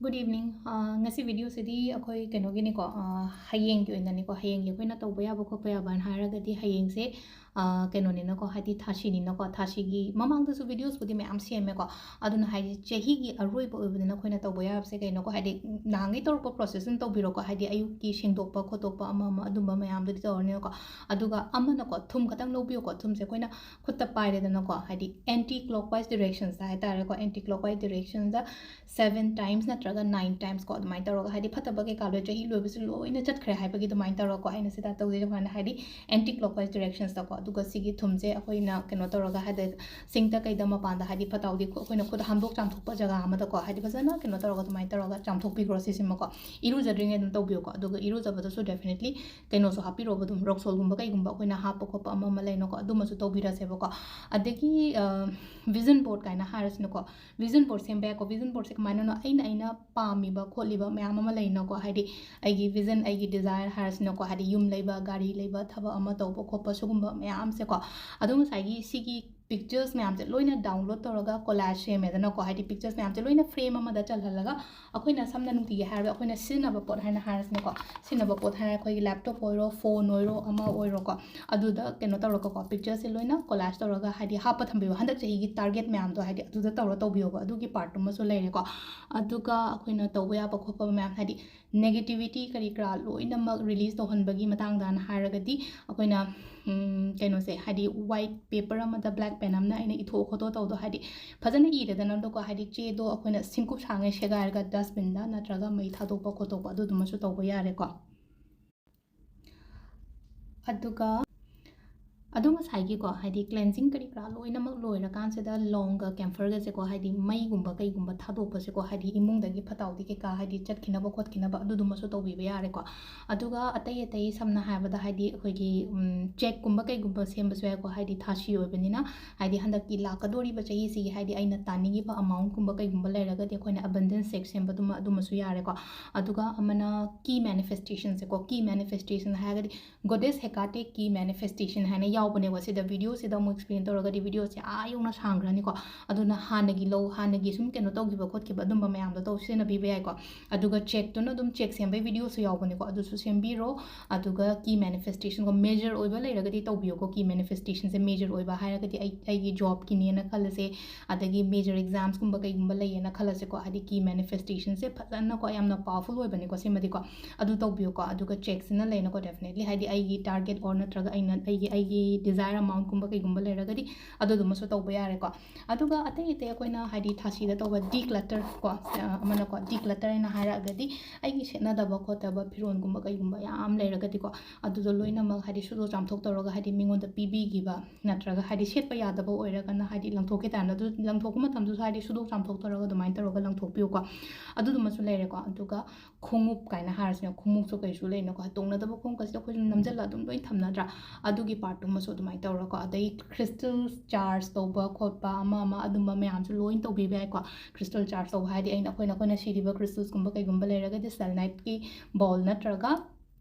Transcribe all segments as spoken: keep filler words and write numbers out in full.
Good evening. ꯑ, ꯉꯁꯤ videoꯁꯤꯗꯤ ꯑꯩꯈꯣꯏ ꯀꯩꯅꯣꯒꯤꯅꯤꯀꯣ, ꯑ, ꯍꯌꯦꯡꯒꯤ ꯑꯣꯏꯅꯅꯤꯀꯣ꯫ ꯍꯌꯦꯡꯒꯤ ꯑꯩꯈꯣꯏꯅ ꯇꯧꯕ ꯌꯥꯕ ꯈꯣꯠꯄ ꯌꯥꯕꯅ ꯍꯥꯏꯔꯒꯗꯤ ꯍꯌꯦꯡꯁꯦ, ꯑ, ꯀꯩꯅꯣꯅꯤꯅꯀꯣ, ꯍꯥꯏꯗꯤ ꯊꯥꯁꯤꯅꯤꯅꯀꯣ꯫ ꯊꯥꯁꯤꯒꯤ ꯃꯃꯥꯡꯗꯁꯨ videosꯄꯨꯗꯤ ꯃꯌꯥꯝ ꯁꯦꯝꯃꯦꯀꯣ꯫ ꯑꯗꯨꯅ ꯍꯥꯏꯗꯤ ꯆꯍꯤꯒꯤ ꯑꯔꯣꯏꯕ ꯑꯣꯏꯕꯅꯤꯅ ꯑꯩꯈꯣꯏꯅ ꯇꯧꯕ ꯌꯥꯕꯁꯦ ꯀꯩꯅꯣꯀꯣ, ꯍꯥꯏꯗꯤ ꯅꯍꯥꯟꯉꯩ ꯇꯧꯔꯛꯄ process ꯑꯗꯨꯝ ꯇꯧꯕꯤꯔꯣꯀꯣ꯫ ꯍꯥꯏꯗꯤ ꯑꯌꯨꯛꯀꯤ ꯁꯦꯡꯗꯣꯛꯄ ꯈꯣꯠꯇꯣꯛꯄ ꯑꯃ ꯑꯃ ꯑꯗꯨꯝꯕ ꯃꯌꯥꯝꯗꯨꯗꯤ ꯇꯧꯔꯅꯤꯅꯀꯣ꯫ ꯑꯗꯨꯒ ꯑꯃꯅꯀꯣ, ꯊꯨꯝ ꯈꯛꯇꯪ ꯂꯧꯕꯤꯌꯨꯀꯣ꯫ ꯊꯨꯝꯁꯦ ꯑꯩꯈꯣꯏꯅ ꯈꯨꯠꯇ ꯄꯥꯏꯔꯦꯗꯅꯀꯣ, ꯍꯥꯏꯗꯤ anti clockwise directionsꯇ ꯍꯥꯏꯇꯥꯔꯦꯀꯣ, anti clockwise directionꯗ seven times ꯅꯠꯇ꯭ꯔꯒ nine times ꯀꯣ, ꯑꯗꯨꯃꯥꯏꯅ ꯇꯧꯔꯒ, ꯍꯥꯏꯗꯤ ꯐꯠꯇꯕ ꯀꯩꯀꯥ ꯂꯣꯏ, ꯆꯍꯤ ꯂꯣꯏꯕꯁꯨ ꯂꯣꯏꯅ ꯆꯠꯈ꯭ꯔꯦ ꯍꯥꯏꯕꯒꯤ ꯑꯗꯨꯃꯥꯏꯅ ꯇꯧꯔꯒꯀꯣ, ꯑꯩꯅ ꯁꯤꯗ ꯇꯧꯖꯩ ꯑꯗꯨꯃꯥꯏꯅ, ꯍꯥꯏꯗꯤ anti clockwise directionsꯇꯀꯣ꯫ ꯑꯗꯨꯒ ꯁꯤꯒꯤ ꯊꯨꯝꯁꯦ ꯑꯩꯈꯣꯏꯅ ꯀꯩꯅꯣ ꯇꯧꯔꯒ, ꯍꯥꯏꯗꯤ sinkꯇ ꯀꯩꯗ ꯃꯄꯥꯟꯗ, ꯍꯥꯏꯗꯤ ꯐꯠꯇ ꯍꯥꯎꯗꯤ ꯈꯨ-, ꯑꯩꯈꯣꯏꯅ ꯈꯨꯠ ꯍꯥꯝꯗꯣꯛ ꯆꯥꯝꯊꯣꯛꯄ ꯖꯒꯥ ꯑꯃꯗꯀꯣ, ꯍꯥꯏꯗꯤ ꯐꯖꯅ ꯀꯩꯅꯣ ꯇꯧꯔꯒ ꯑꯗꯨꯃꯥꯏꯅ ꯇꯧꯔꯒ ꯆꯥꯝꯊꯣꯛꯄꯤꯈ꯭ꯔꯣ ꯁꯤꯁꯤꯃꯀꯣ꯫ ꯏꯔꯨꯖꯗ꯭ꯔꯤꯉꯩ ꯑꯗꯨꯝ ꯇꯧꯕꯤꯌꯨꯀꯣ꯫ ꯑꯗꯨꯒ ꯏꯔꯨꯖꯕꯗꯁꯨ definitely ꯀꯩꯅꯣꯁꯨ ꯍꯥꯞꯄꯤꯔꯣꯕ, ꯑꯗꯨꯝ Roxolꯒꯨꯝꯕ ꯀꯩꯒꯨꯝꯕ ꯑꯩꯈꯣꯏꯅ ꯍꯥꯞꯄ ꯈꯣꯠꯄ ꯑꯃ ꯑꯃ ꯂꯩꯅꯀꯣ, ꯑꯗꯨꯃꯁꯨ ꯇꯧꯕꯤꯔꯁꯦꯕꯀꯣ꯫ ꯑꯗꯒꯤ, ꯑ, vision board ꯀꯥꯏꯅ ꯍꯥꯏꯔꯁꯤꯅꯀꯣ, vision board ꯁꯦꯝꯕ ꯌꯥꯏꯀꯣ꯫ Vision boardꯁꯦ ꯀꯃꯥꯏꯅꯅꯣ? ꯑꯩꯅ, ꯑꯩꯅ ꯄꯥꯝꯃꯤꯕ ꯈꯣꯠꯂꯤꯕ ꯃꯌꯥꯝ ꯑꯃ ꯂꯩꯅꯀꯣ, ꯍꯥꯏꯗꯤ ꯑꯩꯒꯤ vision, ꯑꯩꯒꯤ desire ꯍꯥꯏꯔꯁꯤꯅꯀꯣ, ꯍꯥꯏꯗꯤ ꯌꯨꯝ ꯂꯩꯕ, ꯒꯥꯔꯤ ꯂꯩꯕ, ꯊꯕꯛ ꯑꯃ ꯇꯧꯕ ꯈꯣꯠꯄ, ꯁꯤꯒꯨꯝꯕ ꯃꯌꯥꯝꯁꯦꯀꯣ꯫ ꯑꯗꯣ ꯉꯁꯥꯏꯒꯤ ꯁꯤꯒꯤ pictures ꯃꯌꯥꯝꯁꯦ ꯂꯣꯏꯅ download ꯇꯧꯔꯒ collage ꯁꯦꯝꯃꯦꯗꯅꯀꯣ, ꯍꯥꯏꯗꯤ pictures ꯃꯌꯥꯝꯁꯦ ꯂꯣꯏꯅ frame ꯑꯃꯗ ꯆꯜꯍꯜꯂꯒ, ꯑꯩꯈꯣꯏꯅ ꯁꯝꯅ ꯅꯨꯡꯇꯤꯒꯤ ꯍꯥꯏꯔꯕꯗ ꯑꯩꯈꯣꯏꯅ ꯁꯤꯖꯤꯟꯅꯕ ꯄꯣꯠ ꯍꯥꯏꯅ ꯍꯥꯏꯔꯁꯤꯅꯦꯀꯣ, ꯁꯤꯖꯤꯟꯅꯕ ꯄꯣꯠ ꯍꯥꯏꯔ ꯑꯩꯈꯣꯏꯒꯤ laptop ꯑꯣꯏꯔꯣ, phone ꯑꯣꯏꯔꯣ, ꯑꯃ ꯑꯣꯏꯔꯣꯀꯣ, ꯑꯗꯨꯗ ꯀꯩꯅꯣ ꯇꯧꯔꯒꯀꯣ, pictureꯁꯦ ꯂꯣꯏꯅ collage ꯇꯧꯔꯒ, ꯍꯥꯏꯗꯤ ꯍꯥꯞꯄ ꯊꯝꯕꯤꯌꯣ꯫ ꯍꯟꯗꯛ ꯆꯍꯤꯒꯤ target ꯃꯌꯥꯝꯗꯣ, ꯍꯥꯏꯗꯤ ꯑꯗꯨꯗ ꯇꯧꯔ ꯇꯧꯕꯤꯌꯣꯕ꯫ ꯑꯗꯨꯒꯤ partꯇꯨꯃꯁꯨ ꯂꯩꯔꯦꯀꯣ꯫ ꯑꯗꯨꯒ ꯑꯩꯈꯣꯏꯅ ꯇꯧꯕ ꯌꯥꯕ ꯈꯣꯠꯄ ꯃꯌꯥꯝ, ꯍꯥꯏꯗꯤ negativity ꯀꯔꯤ ꯀꯔꯥ ꯂꯣꯏꯅꯃꯛ release ꯇꯧꯍꯟꯕꯒꯤ ꯃꯇꯥꯡꯗꯅ ꯍꯥꯏꯔꯒꯗꯤ, ꯑꯩꯈꯣꯏꯅ, ꯎꯝ, ꯀꯩꯅꯣꯁꯦ, ꯍꯥꯏꯗꯤ white paper ꯑꯃꯗ black pen ꯑꯃꯅ ꯑꯩꯅ ꯏꯊꯣꯛ ꯈꯣꯠꯇꯣꯛ ꯇꯧꯗꯣ, ꯍꯥꯏꯗꯤ ꯐꯖꯅ ꯏꯔꯦꯗꯅꯀꯣ, ꯍꯥꯏꯗꯤ ꯆꯦꯗꯣ ꯑꯩꯈꯣꯏꯅ ꯁꯤꯡꯀꯨꯞ ꯁꯥꯡꯉꯩ ꯁꯦꯒꯥꯏꯔꯒ dustbinꯗ ꯅꯠꯇ꯭ꯔꯒ ꯃꯩ ꯊꯥꯗꯣꯛꯄ ꯈꯣꯠꯇꯣꯛꯄ ꯑꯗꯨꯗꯨꯃꯁꯨ ꯇꯧꯕ ꯌꯥꯔꯦꯀꯣ꯫ ꯑꯗꯨꯒ ꯑꯗꯣ ꯉꯁꯥꯏꯒꯤꯀꯣ, ꯍꯥꯏꯗꯤ cleansing ꯀꯔꯤ ꯀꯔꯥ ꯂꯣꯏꯅꯃꯛ ꯂꯣꯏꯔꯀꯥꯟꯁꯤꯗ ꯂꯣꯡꯒ ꯀꯦꯝꯐꯔꯒꯁꯦꯀꯣ, ꯍꯥꯏꯗꯤ ꯃꯩꯒꯨꯝꯕ ꯀꯩꯒꯨꯝꯕ ꯊꯥꯗꯣꯛꯄꯁꯦꯀꯣ, ꯍꯥꯏꯗꯤ ꯏꯃꯨꯡꯗꯒꯤ ꯐꯠꯇ ꯍꯥꯎꯗꯤ ꯀꯩꯀꯥ ꯍꯥꯏꯗꯤ ꯆꯠꯈꯤꯅꯕ ꯈꯣꯠꯈꯤꯅꯕ ꯑꯗꯨꯗꯨꯃꯁꯨ ꯇꯧꯕꯤꯕ ꯌꯥꯔꯦꯀꯣ꯫ ꯑꯗꯨꯒ ꯑꯇꯩ ꯑꯇꯩ ꯁꯝꯅ ꯍꯥꯏꯔꯕꯗ ꯍꯥꯏꯗꯤ ꯑꯩꯈꯣꯏꯒꯤ, ꯎꯝ, ꯆꯦꯛꯀꯨꯝꯕ ꯀꯩꯒꯨꯝꯕ ꯁꯦꯝꯕꯁꯨ ꯌꯥꯏꯀꯣ, ꯍꯥꯏꯗꯤ ꯊꯥꯁꯤ ꯑꯣꯏꯕꯅꯤꯅ, ꯍꯥꯏꯗꯤ ꯍꯟꯗꯛꯀꯤ ꯂꯥꯛꯀꯗꯣꯔꯤꯕ ꯆꯍꯤꯁꯤꯒꯤ ꯍꯥꯏꯗꯤ ꯑꯩꯅ ꯇꯥꯅꯤꯡꯉꯤꯕ amountꯀꯨꯝꯕ ꯀꯩꯒꯨꯝꯕ ꯂꯩꯔꯒꯗꯤ ꯑꯩꯈꯣꯏꯅ abundance check ꯁꯦꯝꯕꯗꯨꯃ ꯑꯗꯨꯃꯁꯨ ꯌꯥꯔꯦꯀꯣ꯫ ꯑꯗꯨꯒ ꯑꯃꯅ key manifestationꯁꯦꯀꯣ, key manifestation ꯍꯥꯏꯔꯒꯗꯤ goddess Hecate key manifestation ꯍꯥꯏꯅ ꯌꯥꯎ ꯌꯥꯎꯕꯅꯦꯀꯣ꯫ ꯁꯤꯗ videoꯁꯤꯗ ꯑꯃꯨꯛ explain ꯇꯧꯔꯒꯗꯤ videoꯁꯦ ꯑꯥ ꯌꯧꯅ ꯁꯥꯡꯈ꯭ꯔꯅꯤꯀꯣ꯫ ꯑꯗꯨꯅ ꯍꯥꯟꯅꯒꯤ ꯂꯧ, ꯍꯥꯟꯅꯒꯤ ꯁꯨꯝ ꯀꯩꯅꯣ ꯇꯧꯈꯤꯕ ꯈꯣꯠꯈꯤꯕ ꯑꯗꯨꯝꯕ ꯃꯌꯥꯝꯗꯣ ꯇꯧ ꯁꯤꯖꯤꯟꯅꯕꯤꯕ ꯌꯥꯏꯀꯣ꯫ ꯑꯗꯨꯒ chequeꯇꯨꯅ ꯑꯗꯨꯝ cheque ꯁꯦꯝꯕꯩ videoꯁꯨ ꯌꯥꯎꯕꯅꯦꯀꯣ, ꯑꯗꯨꯁꯨ ꯁꯦꯝꯕꯤꯔꯣ꯫ ꯑꯗꯨꯒ key manifestationꯒ major ꯑꯣꯏꯕ ꯂꯩꯔꯒꯗꯤ ꯇꯧꯕꯤꯌꯣꯀꯣ꯫ Key manifestationꯁꯦ major ꯑꯣꯏꯕ ꯍꯥꯏꯔꯒꯗꯤ ꯑꯩ, ꯑꯩꯒꯤ jobꯀꯤꯅꯦꯅ ꯈꯜꯂꯁꯦ, ꯑꯗꯒꯤ major examsꯀꯨꯝꯕ ꯀꯩꯒꯨꯝꯕ ꯂꯩꯌꯦꯅ ꯈꯜꯂꯁꯦꯀꯣ꯫ ꯍꯥꯏꯗꯤ key manifestationꯁꯦ ꯐꯖꯅꯀꯣ, ꯌꯥꯝꯅ powerful ꯑꯣꯏꯕꯅꯤꯀꯣ ꯁꯤꯃꯗꯤꯀꯣ꯫ ꯑꯗꯨ ꯇꯧꯕꯤꯌꯨꯀꯣ꯫ ꯑꯗꯨꯒ chequeꯁꯤꯅ ꯂꯩꯅꯀꯣ, definitely ꯍꯥꯏꯗꯤ ꯑꯩꯒꯤ target or ꯅꯠꯇ꯭ꯔꯒ ꯑꯩꯅ ꯑꯩꯒꯤ, ꯑꯩꯒꯤ desire amountꯀꯨꯝꯕ ꯀꯩꯒꯨꯝꯕ ꯂꯩꯔꯒꯗꯤ ꯑꯗꯨꯗꯨꯃꯁꯨ ꯇꯧꯕ ꯌꯥꯔꯦꯀꯣ꯫ ꯑꯗꯨꯒ ꯑꯇꯩ ꯑꯇꯩ ꯑꯩꯈꯣꯏꯅ ꯍꯥꯏꯗꯤ ꯊꯥꯁꯤꯗ ꯇꯧꯕ declutter ꯀꯣ, ꯑ, ꯑꯃꯅꯀꯣ, declutter ꯍꯥꯏꯅ ꯍꯥꯏꯔꯛꯑꯒꯗꯤ ꯑꯩꯒꯤ ꯁꯦꯠꯅꯗꯕ ꯈꯣꯠꯇꯕ ꯐꯤꯔꯣꯟꯒꯨꯝꯕ ꯀꯩꯒꯨꯝꯕ ꯌꯥꯝ ꯂꯩꯔꯒꯗꯤꯀꯣ, ꯑꯗꯨꯗꯣ ꯂꯣꯏꯅꯃꯛ ꯍꯥꯏꯗꯤ ꯁꯨꯗꯣꯛ ꯆꯥꯝꯊꯣꯛ ꯇꯧꯔꯒ ꯍꯥꯏꯗꯤ ꯃꯤꯉꯣꯟꯗ ꯄꯤꯕꯤꯈꯤꯕ, ꯅꯠꯇ꯭ꯔꯒ ꯍꯥꯏꯗꯤ ꯁꯦꯠꯄ ꯌꯥꯗꯕ ꯑꯣꯏꯔꯒꯅ ꯍꯥꯏꯗꯤ ꯂꯪꯊꯣꯛꯈꯤ ꯇꯥꯔꯅ, ꯑꯗꯨ ꯂꯪꯊꯣꯛꯄ ꯃꯇꯝꯗꯁꯨ ꯍꯥꯏꯗꯤ ꯁꯨꯗꯣꯛ ꯆꯥꯝꯊꯣꯛ ꯇꯧꯔꯒ ꯑꯗꯨꯃꯥꯏꯅ ꯇꯧꯔꯒ ꯂꯪꯊꯣꯛꯄꯤꯌꯨꯀꯣ꯫ ꯑꯗꯨꯗꯨꯃꯁꯨ ꯂꯩꯔꯦꯀꯣ꯫ ꯑꯗꯨꯒ ꯈꯣꯡꯎꯞ ꯀꯥꯏꯅ ꯍꯥꯏꯔꯁꯤꯅ, ꯈꯣꯡꯎꯞꯁꯨ ꯀꯩꯁꯨ ꯂꯩꯅꯀꯣ, ꯇꯣꯡꯅꯗꯕ ꯈꯣꯡꯎꯞꯀꯁꯤꯗ ꯑꯩꯈꯣꯏꯁꯨ ꯅꯝꯖꯜꯂ ꯑꯗꯨꯝ ꯂꯣꯏ ꯊꯝꯅꯗ꯭ꯔꯥ? ꯑꯗꯨꯒꯤ partꯇꯨꯃꯁꯨ ꯑꯗꯨꯃꯥꯏꯅ ꯇꯧꯔꯒꯀꯣ꯫ ꯑꯗꯩ crystal charge ꯇꯧꯕ ꯈꯣꯠꯄ ꯑꯃ ꯑꯃ ꯑꯗꯨꯝꯕ ꯃꯌꯥꯝꯁꯨ ꯂꯣꯏ ꯇꯧꯕꯤꯕ ꯌꯥꯏꯀꯣ꯫ Crystal charge ꯇꯧꯕ ꯍꯥꯏꯗꯤ ꯑꯩꯅ, ꯑꯩꯈꯣꯏꯅ, ꯑꯩꯈꯣꯏꯅ ꯁꯤꯔꯤꯕ crystalsꯀꯨꯝꯕ ꯀꯩꯒꯨꯝꯕ ꯂꯩꯔꯒꯗꯤ seleniteꯀꯤ bowl ꯅꯠꯇ꯭ꯔꯒ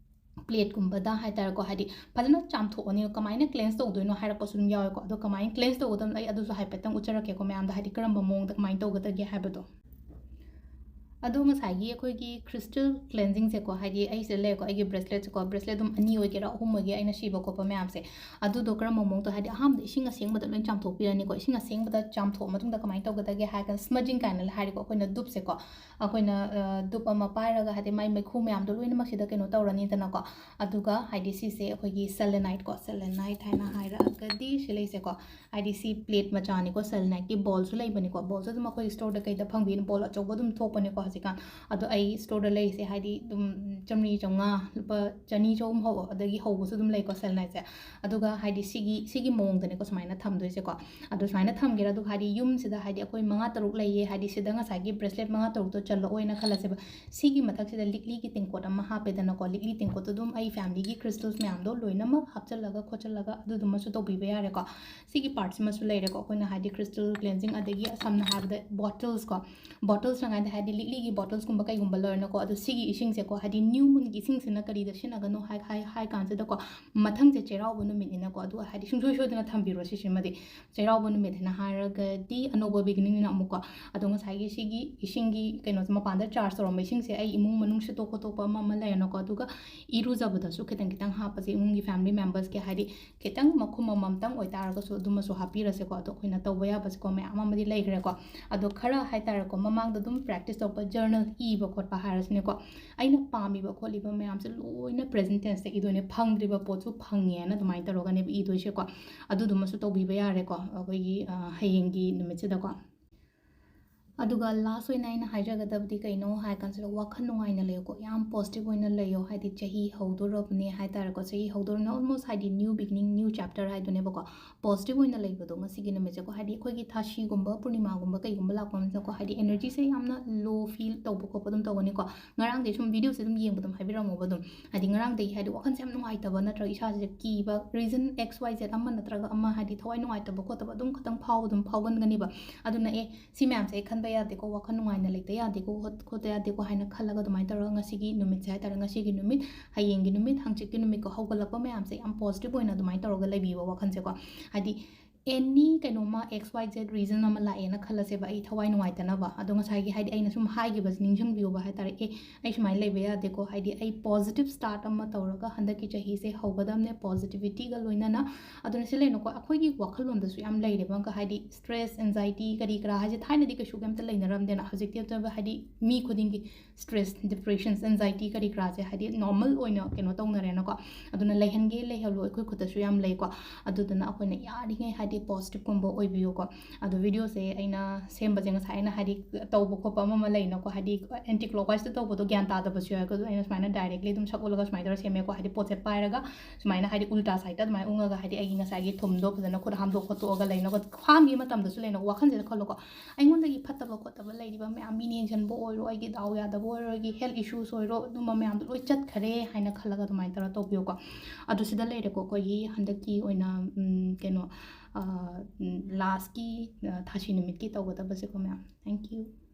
plateꯀꯨꯝꯕꯗ ꯍꯥꯏꯇꯥꯔꯦꯀꯣ, ꯍꯥꯏꯗꯤ ꯐꯖꯅ ꯆꯥꯝꯊꯣꯛꯑꯅꯤ꯫ ꯀꯃꯥꯏꯅ cleanse ꯇꯧꯗꯣꯏꯅꯣ ꯍꯥꯏꯔꯛꯄꯁꯨ ꯑꯗꯨꯝ ꯌꯥꯎꯋꯦꯀꯣ꯫ ꯑꯗꯣ ꯀꯃꯥꯏꯅ cleanse ꯇꯧꯒꯗꯕꯅꯣ ꯑꯩ ꯑꯗꯨꯁꯨ ꯍꯥꯏꯐꯦꯠꯇꯪ ꯎꯠꯆꯔꯛꯀꯦꯀꯣ ꯃꯌꯥꯝꯗ, ꯍꯥꯏꯗꯤ ꯀꯔꯝꯕ ꯃꯑꯣꯡꯗ ꯀꯃꯥꯏꯅ ꯇꯧꯒꯗꯒꯦ ꯍꯥꯏꯕꯗꯣ꯫ ꯑꯗꯣ ꯉꯁꯥꯏꯒꯤ ꯑꯩꯈꯣꯏꯒꯤ crystal cleansingꯁꯦꯀꯣ, ꯍꯥꯏꯗꯤ ꯑꯩ ꯁꯤꯗ ꯂꯩꯔꯦꯀꯣ, ꯑꯩꯒꯤ braceletꯁꯦꯀꯣ, bracelet ꯑꯗꯨꯝ ꯑꯅꯤ ꯑꯣꯏꯒꯦꯔꯥ ꯑꯍꯨꯝ ꯑꯣꯏꯒꯦꯔꯥ ꯑꯩꯅ ꯁꯤꯕ ꯈꯣꯠꯄ ꯃꯌꯥꯝꯁꯦ, ꯑꯗꯨꯗꯣ ꯀꯔꯝꯕ ꯃꯑꯣꯡꯗ, ꯍꯥꯏꯗꯤ ꯑꯍꯥꯟꯕꯗ ꯏꯁꯤꯡ ꯑꯁꯦꯡꯕꯗ ꯂꯣꯏ ꯆꯥꯝꯊꯣꯛꯄꯤꯔꯅꯤꯀꯣ꯫ ꯏꯁꯤꯡ ꯑꯁꯦꯡꯕꯗ ꯆꯥꯝꯊꯣꯛꯑ ꯃꯇꯨꯡꯗ ꯀꯃꯥꯏꯅ ꯇꯧꯒꯗꯒꯦ ꯍꯥꯏꯔꯒ smudging ꯀꯥꯏꯅ ꯍꯥꯏꯔꯤꯀꯣ, ꯑꯩꯈꯣꯏꯅ dupeꯁꯦꯀꯣ, ꯑꯩꯈꯣꯏꯅ, ꯑ, dupe ꯑꯃ ꯄꯥꯏꯔꯒ ꯍꯥꯏꯗꯤ ꯃꯥꯏ ꯃꯩꯈꯨ ꯃꯌꯥꯝꯗꯣ ꯂꯣꯏꯅꯃꯛ ꯁꯤꯗ ꯀꯩꯅꯣ ꯇꯧꯔꯅꯤꯗꯅꯀꯣ꯫ ꯑꯗꯨꯒ ꯍꯥꯏꯗꯤ ꯁꯤꯁꯦ ꯑꯩꯈꯣꯏꯒꯤ seleniteꯀꯣ, selenite ꯍꯥꯏꯅ ꯍꯥꯏꯔꯛꯑꯒꯗꯤ ꯁꯤ ꯂꯩꯁꯦꯀꯣ, ꯍꯥꯏꯗꯤ ꯁꯤ plate ꯃꯆꯥꯅꯤꯀꯣ, seleniteꯀꯤ bowlꯁꯨ ꯂꯩꯕꯅꯤꯀꯣ꯫ Bowlꯁꯨ ꯑꯗꯨꯝ ꯑꯩꯈꯣꯏ storeꯗ ꯀꯩꯗ ꯐꯪꯕꯤꯅ bowl ꯑꯆꯧꯕ ꯑꯗꯨꯝ ꯊꯣꯛꯄꯅꯤꯀꯣ ꯍꯧꯖꯤꯛꯀꯥꯟ꯫ ꯑꯗꯣ ꯑꯩ storeꯗ ꯂꯩꯔꯤꯁꯦ ꯍꯥꯏꯗꯤ ꯑꯗꯨꯝ ꯆꯥꯝꯃꯔꯤ, ꯆꯥꯝꯃꯉꯥ, ꯂꯨꯄꯥ ꯆꯅꯤ, ꯆꯍꯨꯝ ꯍꯧ-, ꯑꯗꯒꯤ ꯍꯧꯕꯁꯨ ꯑꯗꯨꯝ ꯂꯩꯀꯣ seleniteꯁꯦ꯫ ꯑꯗꯨꯒ ꯍꯥꯏꯗꯤ ꯁꯤꯒꯤ, ꯁꯤꯒꯤ ꯃꯑꯣꯡꯗꯅꯦꯀꯣ ꯁꯨꯃꯥꯏꯅ ꯊꯝꯗꯣꯏꯁꯦꯀꯣ꯫ ꯑꯗꯣ ꯁꯨꯃꯥꯏꯅ ꯊꯝꯒꯦꯔꯥ, ꯑꯗꯨꯒ ꯍꯥꯏꯗꯤ ꯌꯨꯝꯁꯤꯗ ꯍꯥꯏꯗꯤ ꯑꯩꯈꯣꯏ ꯃꯉꯥ ꯇꯔꯨꯛ ꯂꯩꯌꯦ, ꯍꯥꯏꯗꯤ ꯁꯤꯗ ꯉꯁꯥꯏꯒꯤ bracelet ꯃꯉꯥ ꯇꯔꯨꯛꯇꯣ ꯆꯜꯂꯛꯑꯣꯏꯅ ꯈꯜꯂꯁꯦꯕ꯫ ꯁꯤꯒꯤ ꯃꯊꯛꯁꯤꯗ ꯂꯤꯛꯂꯤꯒꯤ ꯇꯦꯡꯀꯣꯠ ꯑꯃ ꯍꯥꯞꯄꯦꯗꯅꯀꯣ꯫ ꯂꯤꯛꯂꯤ ꯇꯦꯡꯀꯣꯠꯇꯣ ꯑꯗꯨꯝ ꯑꯩ familyꯒꯤ crystals ꯃꯌꯥꯝꯗꯣ ꯂꯣꯏꯅꯃꯛ ꯍꯥꯞꯆꯜꯂꯒ ꯈꯣꯠꯆꯜꯂꯒ ꯑꯗꯨꯗꯨꯃꯁꯨ ꯇꯧꯕꯤꯕ ꯌꯥꯔꯦꯀꯣ꯫ ꯁꯤꯒꯤ partꯁꯤꯃꯁꯨ ꯂꯩꯔꯦꯀꯣ꯫ ꯑꯩꯈꯣꯏꯅ ꯍꯥꯏꯗꯤ crystal cleansing, ꯑꯗꯒꯤ ꯁꯝꯅ ꯍꯥꯏꯔꯕꯗ bottles ꯀꯣ, bottles ꯍꯥꯏꯔꯀꯥꯟꯗ ꯍꯥꯏꯗꯤ ꯂꯤꯛꯂꯤꯒꯤ ꯕꯣꯇꯜꯁꯀꯨꯝꯕ ꯀꯩꯒꯨꯝꯕ ꯂꯩꯔꯅꯀꯣ, ꯑꯗꯣ ꯁꯤꯒꯤ ꯏꯁꯤꯡꯁꯦꯀꯣ, ꯍꯥꯏꯗꯤ ꯅ꯭ꯌꯨ ꯃꯨꯟꯒꯤ ꯏꯁꯤꯡꯁꯤꯅ ꯀꯔꯤꯗ ꯁꯤꯖꯤꯟꯅꯒꯅꯣ ꯍꯥꯏ, ꯍꯥꯏ, ꯍꯥꯏ ꯀꯥꯟꯁꯤꯗꯀꯣ, ꯃꯊꯪꯁꯦ ꯆꯩꯔꯥꯎꯕ ꯅꯨꯃꯤꯠꯅꯤꯅꯀꯣ, ꯑꯗꯨ ꯍꯥꯏꯗꯤ ꯁꯨꯡꯁꯣꯏ ꯁꯣꯏꯗꯅ ꯊꯝꯕꯤꯔꯣ ꯁꯤꯁꯤꯃꯗꯤ꯫ ꯆꯩꯔꯥꯎꯕ ꯅꯨꯃꯤꯠ ꯍꯥꯏꯅ ꯍꯥꯏꯔꯒꯗꯤ ꯑꯅꯧꯕ ꯕꯤꯒꯤꯅꯤꯡꯅꯤꯅ ꯑꯃꯨꯛꯀꯣ꯫ ꯑꯗꯣ ꯉꯁꯥꯏꯒꯤ ꯁꯤꯒꯤ ꯏꯁꯤꯡꯒꯤ ꯀꯩꯅꯣꯁꯦ, ꯃꯄꯥꯟꯗ ꯆꯥꯔꯖ ꯇꯧꯔꯝꯕ ꯏꯁꯤꯡꯁꯦ ꯑꯩ ꯏꯃꯨꯡ ꯃꯅꯨꯡ ꯁꯤꯠꯇꯣꯛ ꯈꯣꯠꯇꯣꯛꯄ ꯑꯃ ꯑꯃ ꯂꯩꯔꯅꯀꯣ, ꯑꯗꯨꯒ ꯏꯔꯨꯖꯕꯗꯁꯨ ꯈꯤꯇꯪ ꯈꯤꯇꯪ ꯍꯥꯞꯄꯁꯦ, ꯏꯃꯨꯡꯒꯤ ꯐꯦꯃꯤꯂꯤ ꯃꯦꯝꯕꯔꯁꯀꯤ ꯍꯥꯏꯗꯤ ꯈꯤꯇꯪ ꯃꯈꯨꯝ ꯑꯃꯃꯝꯇꯪ ꯑꯣꯏꯇꯥꯔꯒꯁꯨ ꯑꯗꯨꯃꯁꯨ ꯍꯥꯞꯄꯤꯔꯁꯦꯀꯣ꯫ ꯑꯗꯣ ꯑꯩꯈꯣꯏꯅ ꯇꯧꯕ ꯌꯥꯕꯁꯦꯀꯣ ꯃꯌꯥꯝ ꯑꯃꯗꯤ ꯂꯩꯈ꯭ꯔꯦꯀꯣ꯫ ꯑꯗꯣ ꯈꯔ ꯍꯥꯏꯇꯥꯔꯦꯀꯣ, ꯃꯃꯥꯡꯗ ꯑꯗꯨꯝ ꯄ꯭ꯔꯦꯛꯇꯤꯁ ꯇꯧꯔꯛꯄ ꯖꯔꯅꯦꯜ ꯏꯕ ꯈꯣꯠꯄ ꯍꯥꯏꯔꯁꯤꯅꯦꯀꯣ, ꯑꯩꯅ ꯄꯥꯝꯃꯤꯕ ꯈꯣꯠꯂꯤꯕ ꯃꯌꯥꯝꯁꯦ ꯂꯣꯏꯅ ꯄ꯭ꯔꯦꯖꯦꯟ ꯇꯦꯟꯁꯇ ꯏꯗꯣꯏꯅꯦ, ꯐꯪꯗ꯭ꯔꯤꯕ ꯄꯣꯠꯁꯨ ꯐꯪꯉꯦꯅ ꯑꯗꯨꯃꯥꯏꯅ ꯇꯧꯔꯒꯅꯦꯕ ꯏꯗꯣꯏꯁꯦꯀꯣ꯫ ꯑꯗꯨꯗꯨꯃꯁꯨ ꯇꯧꯕꯤꯕ ꯌꯥꯔꯦꯀꯣ ꯑꯩꯈꯣꯏꯒꯤ, ꯑ, ꯍꯌꯦꯡꯒꯤ ꯅꯨꯃꯤꯠꯁꯤꯗꯀꯣ꯫ ꯑꯗꯨꯒ ꯂꯥꯁ ꯑꯣꯏꯅ ꯑꯩꯅ ꯍꯥꯏꯖꯒꯗꯕꯗꯤ ꯀꯩꯅꯣ ꯍꯥꯏ ꯀꯥꯟꯁꯤꯗ, ꯋꯥꯈꯜ ꯅꯨꯡꯉꯥꯏꯅ ꯂꯩꯌꯨꯀꯣ, ꯌꯥꯝ ꯄꯣꯖꯤꯇꯤꯚ ꯑꯣꯏꯅ ꯂꯩꯌꯣ꯫ ꯍꯥꯏꯗꯤ ꯆꯍꯤ ꯍꯧꯗꯣꯔꯕꯅꯦ ꯍꯥꯏꯇꯥꯔꯦꯀꯣ, ꯆꯍꯤ ꯍꯧꯗꯣꯔꯕꯅꯤꯅ almost ꯍꯥꯏꯗꯤ ꯅ꯭ꯌꯨ ꯕꯤꯒꯤꯅꯤꯡ, ꯅ꯭ꯌꯨ ꯆꯦꯞꯇꯔ ꯍꯥꯏꯗꯨꯅꯦꯕꯀꯣ꯫ ꯄꯣꯖꯤꯇꯤꯚ ꯑꯣꯏꯅ ꯂꯩꯕꯗꯣ ꯉꯁꯤꯒꯤ ꯅꯨꯃꯤꯠꯁꯦꯀꯣ, ꯍꯥꯏꯗꯤ ꯑꯩꯈꯣꯏꯒꯤ ꯊꯥꯁꯤꯒꯨꯝꯕ, ꯄꯨꯔꯅꯤꯃꯥꯒꯨꯝꯕ, ꯀꯩꯒꯨꯝꯕ ꯂꯥꯛꯄ ꯃꯇꯝꯗꯀꯣ, ꯍꯥꯏꯗꯤ ꯑꯦꯅꯔꯖꯤꯁꯦ ꯌꯥꯝꯅ ꯂꯣ ꯐꯤꯜ ꯇꯧꯕ ꯈꯣꯠꯄ ꯑꯗꯨꯝ ꯇꯧꯒꯅꯤꯀꯣ꯫ ꯉꯔꯥꯡꯗꯩ ꯁꯨꯝ ꯚꯤꯗꯤꯑꯣꯁꯦ ꯑꯗꯨꯝ ꯌꯦꯡꯕ ꯑꯗꯨꯝ ꯍꯥꯏꯕꯤꯔꯝꯃꯣꯕ ꯑꯗꯨꯝ, ꯍꯥꯏꯗꯤ ꯉꯔꯥꯡꯗꯒꯤ ꯍꯥꯏꯗꯤ ꯋꯥꯈꯜꯁꯦ ꯌꯥꯝ ꯅꯨꯡꯉꯥꯏꯇꯕ ꯅꯠꯇ꯭ꯔꯒ ꯏꯁꯥꯁꯦ ꯀꯤꯕ, ꯔꯤꯖꯟ ꯑꯦꯛꯁ ꯋꯥꯏ ꯖꯦꯠ ꯑꯃ ꯅꯠꯇ꯭ꯔꯒ ꯑꯃ, ꯍꯥꯏꯗꯤ ꯊꯋꯥꯏ ꯅꯨꯡꯉꯥꯏꯇꯕ ꯈꯣꯠꯇꯕ ꯑꯗꯨꯝ ꯈꯤꯇꯪ ꯐꯥꯎꯕ ꯑꯗꯨꯝ ꯐꯥꯎꯒꯟꯒꯅꯤꯕ꯫ ꯑꯗꯨꯅ ꯑꯦ, ꯁꯤ ꯃꯌꯥꯝꯁꯦ ꯑꯩ ꯈꯟꯕ ꯌꯥꯗꯦꯀꯣ, ꯋꯥꯈꯜ ꯅꯨꯡꯉꯥꯏꯅ ꯂꯩꯇ ꯌꯥꯗꯦꯀꯣ, ꯈꯣꯠ-, ꯈꯣꯠꯇ ꯌꯥꯗꯦꯀꯣ ꯍꯥꯏꯅ ꯈꯜꯂꯒ ꯑꯗꯨꯃꯥꯏꯅ ꯇꯧꯔꯒ ꯉꯁꯤꯒꯤ ꯅꯨꯃꯤꯠꯁꯦ ꯍꯥꯏꯇꯥꯔꯦ, ꯉꯁꯤꯒꯤ ꯅꯨꯃꯤꯠ, ꯍꯌꯦꯡꯒꯤ ꯅꯨꯃꯤꯠ, ꯍꯪꯆꯤꯠꯀꯤ ꯅꯨꯃꯤꯠꯀꯣ, ꯍꯧꯒꯠꯂꯛꯄ ꯃꯌꯥꯝꯁꯦ ꯌꯥꯝ ꯄꯣꯖꯤꯇꯤꯚ ꯑꯣꯏꯅ ꯑꯗꯨꯃꯥꯏꯅ ꯇꯧꯔꯒ ꯂꯩꯕꯤꯌꯣ ꯋꯥꯈꯜꯁꯦꯀꯣ꯫ ꯍꯥꯏꯗꯤ ꯑꯦꯅꯤ ꯀꯩꯅꯣꯝꯃ, ꯑꯦꯛꯁ ꯋꯥꯏ ꯖꯦꯠ ꯔꯤꯖꯟ ꯑꯃ ꯂꯥꯛꯑꯦꯅ ꯈꯜꯂꯁꯦꯕ, ꯑꯩ ꯊꯋꯥꯏ ꯅꯨꯡꯉꯥꯏꯇꯅꯕ꯫ ꯑꯗꯣ ꯉꯁꯥꯏꯒꯤ ꯍꯥꯏꯗꯤ ꯑꯩꯅ ꯁꯨꯝ ꯍꯥꯏꯈꯤꯕꯁꯦ ꯅꯤꯡꯁꯤꯡꯕꯤꯌꯣꯕ ꯍꯥꯏꯇꯥꯔꯦ꯫ ꯑꯦ, ꯑꯩ ꯁꯨꯃꯥꯏꯅ ꯂꯩꯕ ꯌꯥꯗꯦꯀꯣ, ꯍꯥꯏꯗꯤ ꯑꯩ ꯄꯣꯖꯤꯇꯤꯚ ꯁ꯭ꯇꯥꯔꯠ ꯑꯃ ꯇꯧꯔꯒ ꯍꯟꯗꯛꯀꯤ ꯆꯍꯤꯁꯦ ꯍꯧꯒꯗꯕꯅꯦ ꯄꯣꯖꯤꯇꯤꯚꯤꯇꯤꯒ ꯂꯣꯏꯅꯅ꯫ ꯑꯗꯨꯅ ꯁꯤ ꯂꯩꯅꯀꯣ, ꯑꯩꯈꯣꯏꯒꯤ ꯋꯥꯈꯜꯂꯣꯟꯗꯁꯨ ꯌꯥꯝ ꯂꯩꯔꯦꯕ, ꯑꯃꯨꯛꯀ ꯍꯥꯏꯗꯤ ꯁ꯭ꯇ꯭ꯔꯦꯁ, ꯑꯦꯟꯖꯥꯏꯇꯤ ꯀꯔꯤ ꯀꯔꯥ ꯍꯥꯏꯁꯦ ꯊꯥꯏꯅꯗꯤ ꯀꯩꯁꯨ ꯀꯩꯝꯇ ꯂꯩꯅꯔꯝꯗꯦꯅ, ꯍꯧꯖꯤꯛꯇꯤ ꯑꯗꯨ ꯍꯥꯏꯗꯤ ꯃꯤ ꯈꯨꯗꯤꯡꯒꯤ ꯁ꯭ꯇ꯭ꯔꯦꯁ, ꯗꯤꯄ꯭ꯔꯦꯁꯟꯁ, ꯑꯦꯟꯖꯥꯏꯇꯤ ꯀꯔꯤ ꯀꯔꯥꯁꯦ ꯍꯥꯏꯗꯤ ꯅꯣꯔꯃꯦꯜ ꯑꯣꯏꯅ ꯀꯩꯅꯣ ꯇꯧꯅꯔꯦꯅꯀꯣ꯫ ꯑꯗꯨꯅ ꯂꯩꯍꯟꯒꯦ ꯂꯩꯍꯜꯂꯣ, ꯑꯩꯈꯣꯏ ꯈꯨꯠꯇꯁꯨ ꯌꯥꯝ ꯂꯩꯀꯣ꯫ ꯑꯗꯨꯗꯨꯅ ꯑꯩꯈꯣꯏꯅ ꯌꯥꯔꯤꯉꯩ ꯍꯥꯏꯗꯤ ꯄꯣꯖꯤꯇꯤꯚꯀꯨꯝꯕ ꯑꯣꯏꯕꯤꯌꯨꯀꯣ꯫ ꯑꯗꯣ ꯚꯤꯗꯤꯑꯣꯁꯦ ꯑꯩꯅ ꯁꯦꯝꯕꯁꯦ ꯉꯁꯥꯏ ꯑꯩꯅ ꯍꯥꯏꯗꯤ ꯇꯧꯕ ꯈꯣꯠꯄ ꯑꯃ ꯑꯃ ꯂꯩꯅꯀꯣ, ꯍꯥꯏꯗꯤ ꯑꯦꯟꯇꯤ ꯀ꯭ꯂꯣꯛꯋꯥꯏꯁꯇ ꯇꯧꯕꯗꯣ ꯒ꯭ꯌꯥꯟ ꯇꯥꯗꯕꯁꯨ ꯌꯥꯎꯋꯦꯀꯣ꯫ ꯑꯗꯨ ꯑꯩꯅ ꯁꯨꯃꯥꯏꯅ ꯗꯥꯏꯔꯦꯛꯂꯤ ꯑꯗꯨꯝ ꯁꯛ ꯎꯠꯂꯒ ꯁꯨꯃꯥꯏꯅ ꯇꯧꯔ ꯁꯦꯝꯃꯦꯀꯣ, ꯍꯥꯏꯗꯤ ꯄꯣꯠꯁꯦ ꯄꯥꯏꯔꯒ ꯁꯨꯃꯥꯏꯅ ꯍꯥꯏꯗꯤ ꯎꯜꯇꯥ ꯁꯥꯏꯗꯇ ꯑꯗꯨꯃꯥꯏꯅ ꯎꯪꯉꯒ ꯍꯥꯏꯗꯤ ꯑꯩꯒꯤ ꯉꯁꯥꯏꯒꯤ ꯊꯨꯝꯗꯣ ꯐꯖꯅ ꯈꯨꯠ ꯍꯥꯝꯗꯣꯛ ꯈꯣꯠꯇꯣꯛꯑꯒ ꯂꯩꯅꯀꯣ꯫ ꯍꯥꯝꯈꯤꯕ ꯃꯇꯝꯗꯁꯨ ꯂꯩꯅꯀꯣ, ꯋꯥꯈꯜꯁꯤꯗ ꯈꯜꯂꯣꯀꯣ, ꯑꯩꯉꯣꯟꯗꯒꯤ ꯐꯠꯇꯕ ꯈꯣꯠꯇꯕ ꯂꯩꯔꯤꯕ ꯃꯌꯥꯝ, ꯃꯤꯅ ꯌꯦꯡꯁꯤꯟꯕ ꯑꯣꯏꯔꯣ, ꯑꯩꯒꯤ ꯗꯥꯎ ꯌꯥꯗꯕ ꯑꯣꯏꯔꯣ, ꯑꯩꯒꯤ ꯍꯦꯜꯊ ꯏꯁꯨꯁ ꯑꯣꯏꯔꯣ, ꯑꯗꯨꯝꯕ ꯃꯌꯥꯝꯗꯣ ꯂꯣꯏ ꯆꯠꯈꯔꯦ ꯍꯥꯏꯅ ꯈꯜꯂꯒ ꯑꯗꯨꯃꯥꯏꯅ ꯇꯧꯔ ꯇꯧꯕꯤꯌꯨꯀꯣ꯫ ꯑꯗꯨ ꯁꯤꯗ ꯂꯩꯔꯦꯀꯣ ꯑꯩꯈꯣꯏꯒꯤ ꯍꯟꯗꯛꯀꯤ ꯑꯣꯏꯅ, ꯎꯝ, ꯀꯩꯅꯣ, ꯑ, ꯎꯝ, ꯂꯥꯁꯀꯤ, ꯑ, ꯊꯥꯁꯤ ꯅꯨꯃꯤꯠꯀꯤ ꯇꯧꯒꯗꯕꯁꯦꯀꯣ ꯃꯌꯥꯝ꯫ Thank you꯫